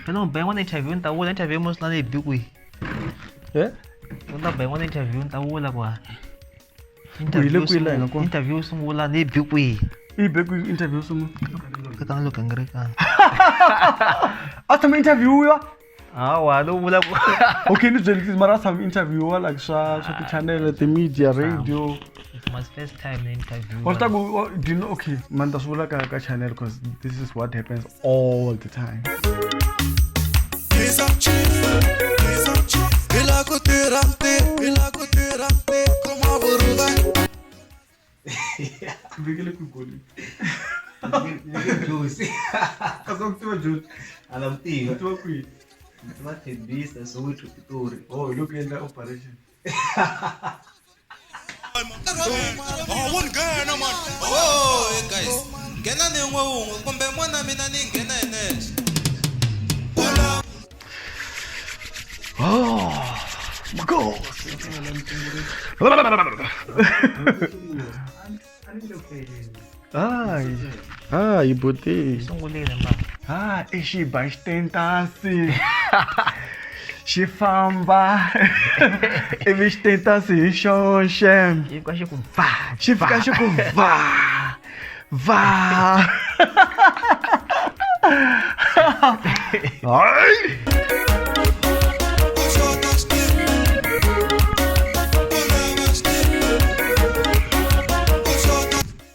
Phela u ba yin'wana interview ni ta vula interview mos la ni yi bi kwihi. Eh? U ta ba yin'wana interview ni ta vula ku Ku hi le kwihi laha hi nga kona? Interview sungula ni yi bi kwihi. I be kwihi interview sungula? Ka lo gangirikana. A tshama interviewiwa? Hawa no vula ku Okay, ni byeli mara a tshama interviewiwa like swa ti-channel, ti-media, radio. It's my first time ni interview. Wa swi ta ku oh, do you know, okay, man ta swi vula ka channel because this is what happens all the time. Vekele ku goli. Josi. A swa ku tiva Josi. A la tiva. U tiva kwihi? Tiva Thembisa, Soweto, Pitori. Oh, hi loko endla operation. Oh, wo nghena man. Oh, hey guys. Nghena ni un'we un'we kumbe mona mina ni nghena hi nexe. Oh, Makosi. Hayi, hayi buti. Sungulile ma. Ah, i xiba xitentasi. Xi famba ivi xitentasi hi xoxe. Xi fika xi ku va. Xi fika xi ku va. Va. Hayi.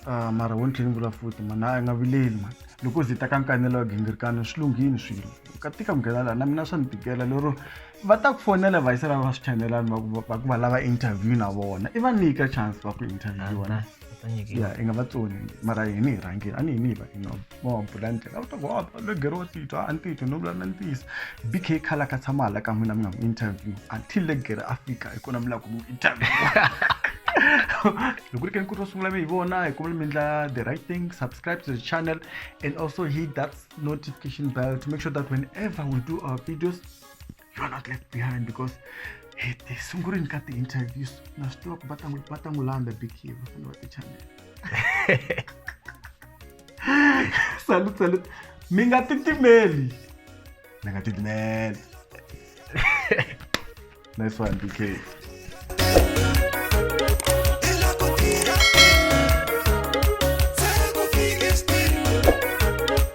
Ah, mara wo ni tlhela ni vula futhi mani a nga vileli mani loko u ze ta ka nkanelo wa gingirikano swi lunghini swilo ka tika ku nghena laha na mina swa ni tikela lero va ta ku fonela va yisela va swi chanelani va ku va lava interview na vona i va nyika chance va ku interview na ya i nga va tsoni mara hini hi rhangile a ni hini hi va ino va bula ndlela a ta ku a legere wa titwa a ni titwi no vula na ntiyiso BK khala ka tshama hala ka n'wina mi nga n'wi interview until legere a fika hi kona mi lava ku n'wi interview. Loko ri ke ni ku ro sungula mi hi vona hi kombela mi endla the right thing, subscribe to the channel and also hit that notification bell to make sure that whenever we do our videos you are not left behind, because hi ti sungurini ka ti-interviews na swi tiva ku va ta n'wi landza BK va fanele va ti-channel. Salute, salute. Mi nga titimeli, mi nga titimeli. Nice one, BK.